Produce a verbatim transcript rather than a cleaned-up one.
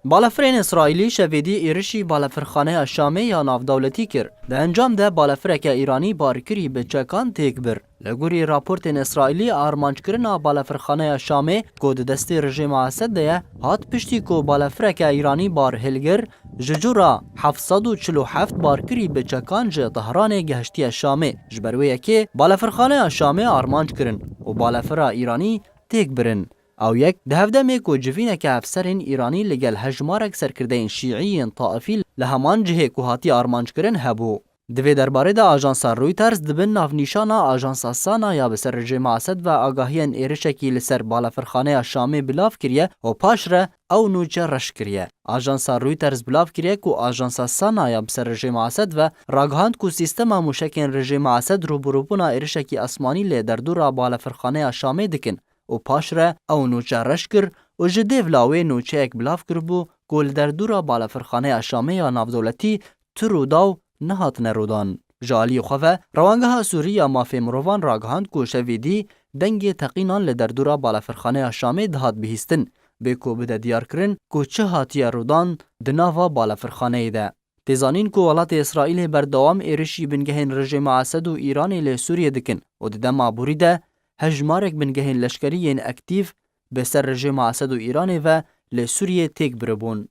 Balafirên Îsraîlî şevê dî êrişî balafirxaneya Şamê ya navdewletî kir. Di encam de balafireke Îranî bar kirî bi çekan têk bir. Li gorî raportên Îsraîlî, armanckirina balafirxaneya Şamê ku di destê rejîma Esed de ye, hat piştî ku balafireke Îranî bar hilgir, ji cûra heft sed û çil û heft barkirî bi çekan ji Tehranê gehiştiye Şamê. Ji ber wê yekê balafirxaneya Şamê armanc kirin û balafira Îranî têk birin. Ew yek di hevdemê ku civîneke efserên Îranî li gel hejmarek serkirdeyên şîî yên taifî li heman cihê ku hatiye armanc kirin hebû. Di vê derbarê de ajansa Reuters di bin navnîşana ajansa Sana ya bi ser rejîma Esed ve agahiyên êrişekî li ser balafirxaneya Şamê bilav kiriye û paşre ew nûçe reş kiriye. Ajansa Reuters bilav kiriye ku ajansa Sana ya bi ser rejîma Esed ve ragihand ku sîstema mûşekên rejîma Esed rûbirûbûna êrişekî esmanî li derdora balafirxaneya Şamê dikin û paşre ew nûçe reş kir û ji dêvla wê nûçeyek bilav kiribû ku li derdora balafirxaneya Şamê ya navdewletî tu rûdaw nehatine rûdan. Ji aliyê xwe ve, Rewangeha Sûrî ya Mafê Mirovan ragihand ku şevê dî dengê teqînan li derdora balafirxaneya Şamê dihat bihîstin, bê ku bide diyarkirin ku çi hatiye rûdan di nava balafirxaneyê de. Tê zanîn ku welatê Îsraîlê berdewam êrişî bingehên rejîma Esed û Îranê li Sûriyê dikin û di dema borî de hejmarek bingehên leşkerî yên aktîf bi ser rejîma Esed û Îranê ve li Sûriyê têk biribûn.